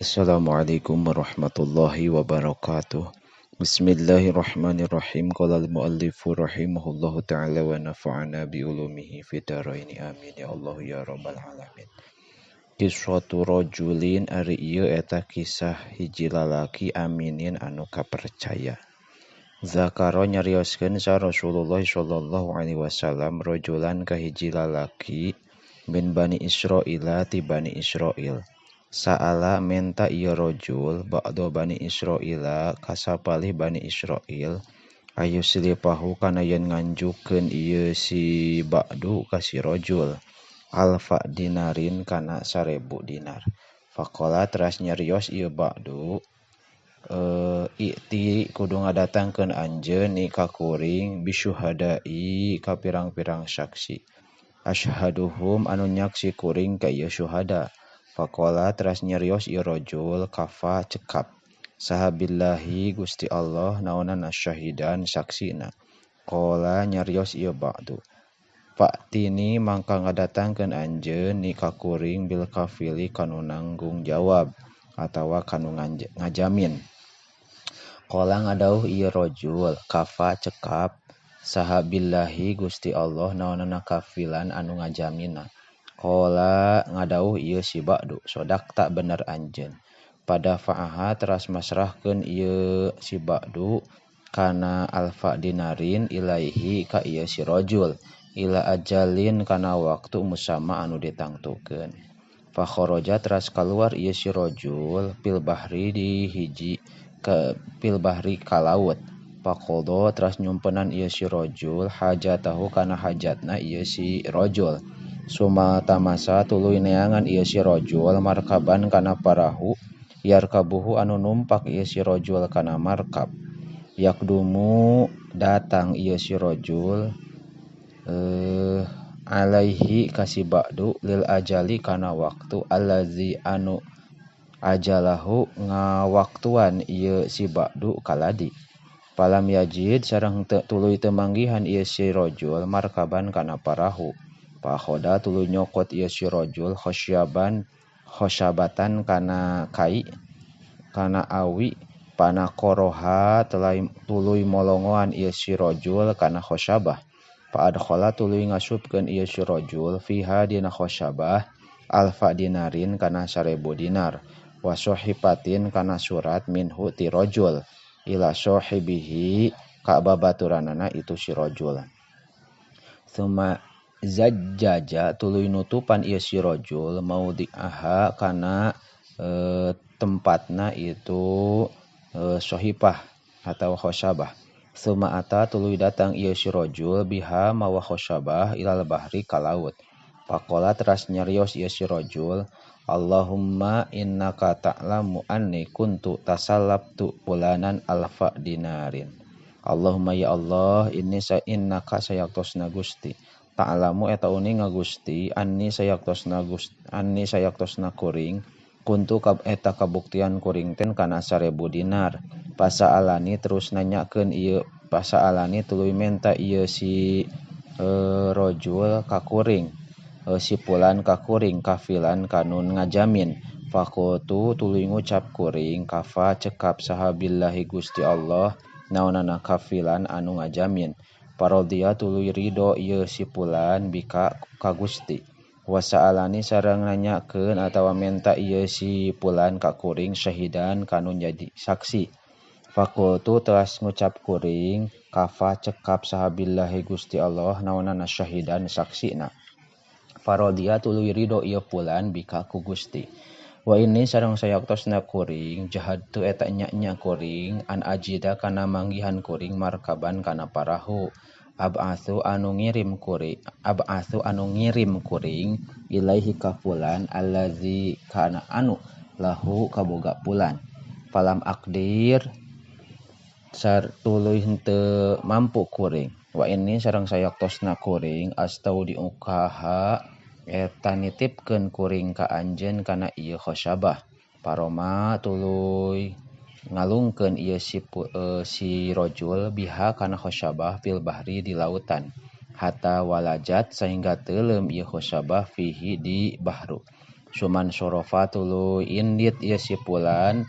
Assalamualaikum warahmatullahi wabarakatuh. Bismillahirrahmanirrahim. Qala al-muallifu rahimahullahu ta'ala wa nafa'ana bi ulumihi fid dharain. Amin ya Allah ya rabbal alamin. Kisatu rajulin ari ieu eta kisah hiji lalaki aminin anu kapercaya. Zakaro nyarioskeun sa Rasulullah sallallahu alaihi wasallam rajulan ka hiji lalaki min Bani Israila ti Bani Israil. Sa'ala menta ieu rajul ba'da Bani Israila kasapalih Bani Israil ayuslipahu kana yen nganjukeun ieu si ba'du ka si rajul alfa dinarin kana 1000 dinar. Faqala teras nyarios ieu ba'du i'ti kudu ngadatangkeun anjeun ni ka kuring bisyuhada'i ka pirang-pirang saksi ashaduhum anu nyaksi kuring ka ieu syuhada. Faqala teras nyarios ieu rajul kafa cekap sahabillahi Gusti Allah naonan asyahidan saksina. Qala nyarios ieu ba'du fa'tini mangka ngadatangkeun anjeun ni ka kuring bil kafili kanu nanggung jawab atawa kanu ngajamin. Qala ngadauh ieu rajul kafa cekap sahabillahi Gusti Allah naonana kafilan anu ngajamina. Qala ngadauh ieu si ba'du sodakta bener anjeun. Pada fa'aha teras masrahkeun ieu si ba'du kana alfa dinarin ilaihi ka ieu si rajul ila ajalin kana waktu musama anu ditangtukeun. Fa kharaja teras kaluar ieu si rajul fil bahri di hiji ke fil bahri ka laut. Faqada teras nyumpenan ieu si rajul hajatahu kana hajatna ieu si rajul. Suma tamasa tuluy neangan ieu si rajul markaban kana parahu yarkabuhu anu numpak ieu si rajul kana markab. Yakdumu datang ieu si rajul alaihi kasi ba'du lil ajali kana waktu allazi anu ajalahu ngawaktuan ieu si ba'du kaladi. Palam yajid sareng tuluy teu manggihan ieu si rajul markaban kana parahu. Pakhoda tuluy nyokot ieu si rajul khosyaban khosyabatan kana kai kana awi panakoroha tuluy molongoan ieu si rajul kana khosyabah. Fa adkhala tuluy ngasupkeun ieu si rajul fiha dina khosyabah alfa dinarin kana 1000 dinar wa sahifatin kana surat minhu ti rajul ila sahibihi ka babaturanana itu si rajul. Suma zajjaja tuluy nutupan ieu si rajul maudhi'aha kana tempatna itu sahifah atau khosyabah. Suma ata tuluy datang ieu si rajul biha mawa khosyabah ilal bahri ka laut. Faqala teras nyarios ieu si rajul Allahumma innaka ta'lamu anni kuntu tasallabtu fulanan alfa dinarin. Allahumma ya Allah inni sa innaka sayaktosna Gusti ta'lamu eta uninga Gusti anni sayaktosna Gusti anni sayaktosna kuring kuntu eta kabuktian kuring ten kana 1000 dinar. Pasaalani terus nanyakeun ieu pasaalani tuluy menta ieu si rajul ka kuring si fulan ka kuring kafilan kanun ngajamin. Faqultu tuluy ngucap kuring kafa cekap sahabillahi Gusti Allah naonana kafilan anu ngajamin. Parodia tuluy ridho ieu si fulan bika ka Gusti. Wasaalani sareng nanyakeun atawa menta ieu si fulan ka kuring syahidan kanu jadi saksi. Faqultu teras ngucap kuring kafa cekap sahabillahi Gusti Allah naonana syahidan saksina. Parodia tuluy ridho ieu fulan bika ku Gusti. Wa ini sareng sayaktosna kuring jahadtu eta nya-nya kuring an ajida kana manggihan kuring markaban kana parahu ab'atsu anu ngirim kuring ab'atsu anu ngirim kuring ilaihi ka fulan allazi kana anu lahu kaboga fulan. Falam aqdir sar tuluy henteu mampu kuring. Wa ini sareng sayaktosna kuring astaudiukaha eta nitipkeun kuring ka anjeun kana ieu khosyabah. Paroma tuluy ngalungkeun ieu si rajul biha kana khosyabah fil bahri di lautan hatta walajat sehingga teuleum ieu khosyabah fihi di bahru. Suman sorofa tuluy indit ieu si fulan,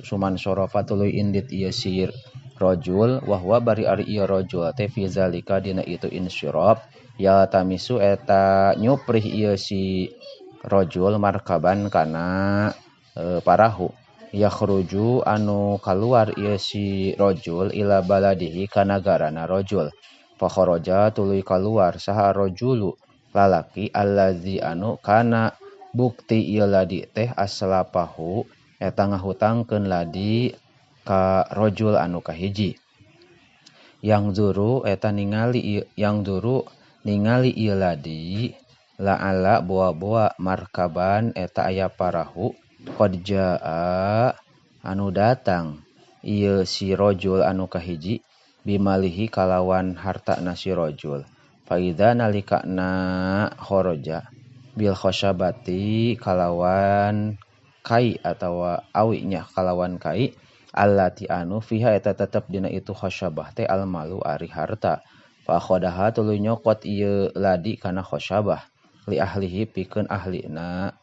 suman sorofa tuluy indit ieu si rajul wa huwa bari ari ieu rajul teh fi zalika dina itu insiraf ya tamisu eta nyuprih ieu si rajul markaban kana parahu yakhruju anu kaluar ieu si rajul ila baladihi ka nagarana rajul fa kharaja tuluy kaluar saha rajulu lalaki allazi anu kana bukti ieu ladi teh aslapahu eta ngahutangkeun ladi ka rajul anu kahiji yang zuru eta ningali yang zuru ningali ieu ladi la'ala boa-boa markaban eta aya parahu qad jaa anu datang ieu si rajul anu kahiji bimalihi kalawan hartana si rajul faidza nalikana kharaja bil khasyabati kalawan kai atawa awinya kalawan kai allati anu fiha eta tetep dina itu khasyabah teh almalu ari harta fa khadaha tuluy nyokot ieu ladi kana khasyabah li ahlihi pikeun ahlina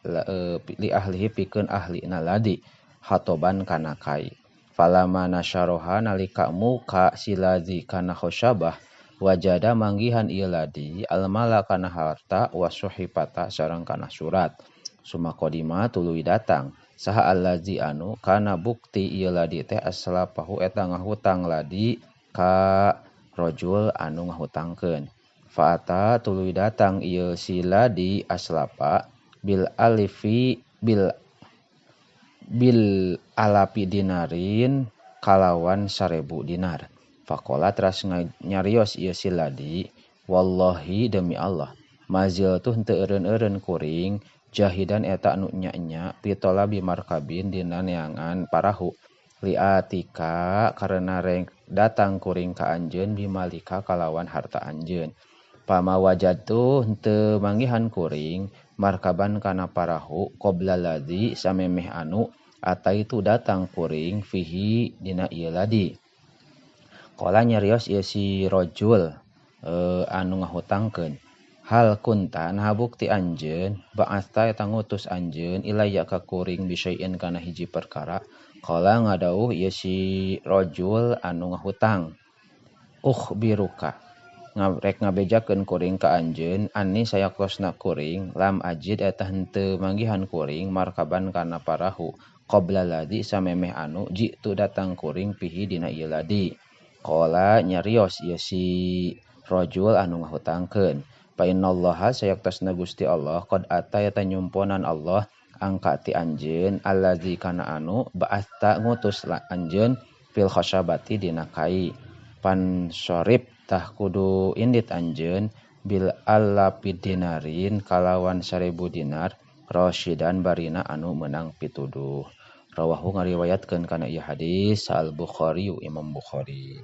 li ahlihi pikeun ahlina ladi hatoban kana kai falama nasyaroha nalika muka si ladi kana khasyabah wajada manggihan ieu ladi almala kana harta wasuhipata sareng kana surat sumakodima tuluy datang saha allazi anu kana bukti ieu ladi teh aslapahu eta ngahutang ladi ka rajul anu ngahutangkeun faata tuluy datang ieu si ladi aslapa bil alifi bil bil alapi dinarin kalawan 1000 dinar. Faqala teras nyarios ieu si ladi wallahi demi Allah mazil tuh henteu eureun-eureun kuring jahidan eta anu nya-nya pitola bimarkabin dina neangan parahu liatika karena reng datang kuring ka anjeun bimalika kalawan harta anjeun pama wajadtu henteu manggihan kuring markaban kana parahu qabla ladzi samemeh anu ataitu datang kuring fihi dina ieu ladi. Qala nyarios ieu si rajul anu ngahutangkeun hal kunta naha bukti anjeun ba'atha eta ngutus anjeun ilayya ka kuring bisyai'in kana hiji perkara. Qala ngadauh ieu si rajul anu ngahutang ukhbiruka rek ngabejakeun kuring ka anjeun anni sayaktosna kuring lam ajid eta henteu manggihan kuring markaban kana parahu qabla ladzi samemeh anu jitu datang kuring pihi dina ieu ladi. Qala nyarios ieu si rajul anu ngahutangkeun fa innallaha sayaktosna Gusti Allah qad ata eta nyumponan Allah angka ti anjeun allazi kana anu ba'atha ngutus la anjeun fil khasyabati dina kai pansorib tah kudu indit anjeun bil alapi dinarin kalawan 1000 dinar rasyidan barina anu meunang pituduh. Rawahu ngariwayatkeun kana ieu hadis Al Bukhari Imam Bukhari.